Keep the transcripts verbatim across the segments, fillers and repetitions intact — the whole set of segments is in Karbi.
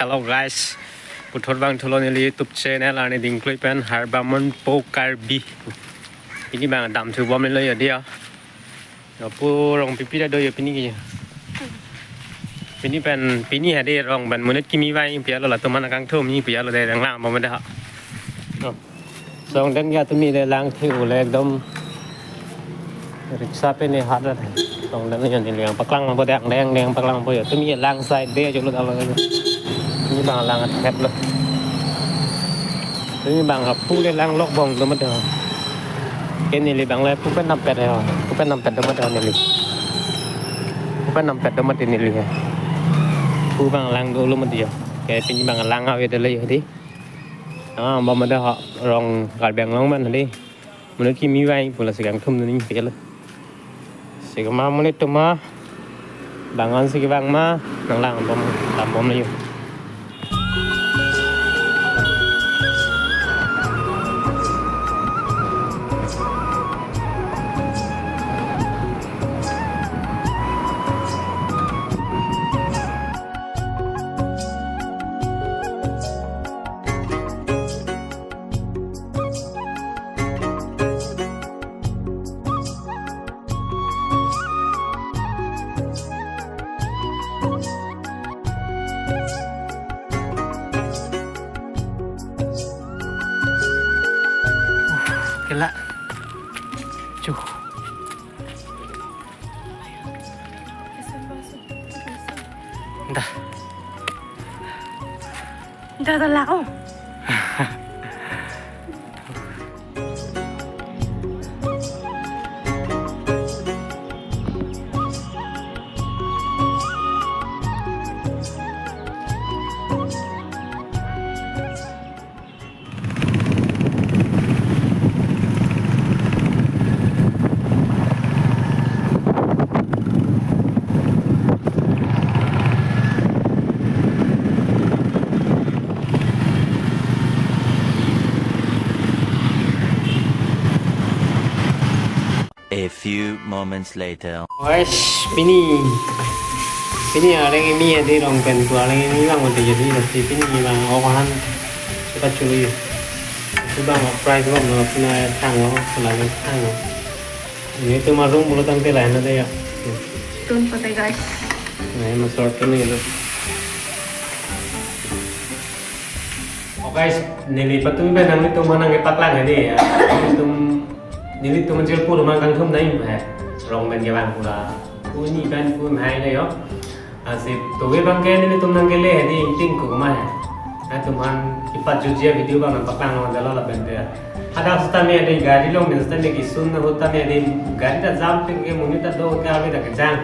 Hello guys, puthot vangthulo neli YouTube channel arni dingklui pen Harbamon Po Karbi. Pini abang damthu bomlo ya dia. Yo pu rong pipi ta do yo pini ke. Pini pen pini hadi rong pen monit kimi vang pi alo, latum aphan kangthum ni pi alo, dei, dang lang bom dei ha. Yo. Song den ya tumi dei lang thi ule ekdom riksa pen ne hat ra. Song den ya neli abang paklang bom dei, dang dang paklang bom yo. Tumi lang side dei jolo dalo. Tumi abang lang thep lo. Tumi abang pu le lang lok bom do mat do. Ke neli abang le pu pen nampet he ho. Pu pen nampet do mat do neli. Pu pen nampet do mat neli he. Pu abang lang dolo mat yo. Ke pini abang lang ave dolo yo di. Ah, bom mat do ho, rong Karbi Anglong man di. Monit kimi vang pu lasi kangthum ni pi alo. Si kema monit atum abang an si kevang ma, nang lang bom, lang bom yo. Kela. Chuh. Dah. Dah, dah lah, oh. A few moments later. Guys, pini, pini areng imi adi rong pen pu areng imi bang mati jadi, tapi pini bang ohan kita curi. Itu bang price bang lo pina thang lo, selalu thang lo. Ini tuh marung mulut tangte lain ada ya. Tun pate guys. Nah, ini short tuh nih lo. Oh guys, neli patumi pen nanglitum aphan nangkepaklang hedi ya. Nelitum, nelitum anchot pu rumang kangthum nai he. Rong pen kevang pu la. Pu ni pen pu hai na yo. Asi tuwe abang ke nelitum nangkele hedi ingting ko ma he. Nangtum aphan kepajutji a-video abang nangpaklang lo dalo lapen te. Hadak sitame hedi gari along pen sitame kisun ahut tame hedi gari ta jam pen ke monit ta do ke ave ta kejang.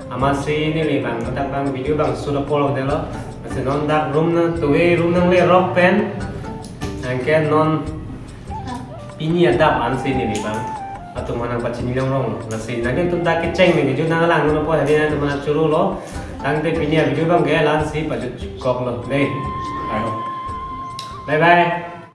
Amatsi neli abang dak abang video abang shoot apor lo dalo. Lasi non dak room na tuwe room nangle rok pen. Anke non pini adap ansi neli abang atum aphan nangpachini longrong lo. Lasi nanglitum dak kecheng pen kejut nanglang lo po hedi nangtum aphan churu lo. Tangte pini a-video abang ke la-ansi pajut kok lo. Dei. Ayo. Bye bye.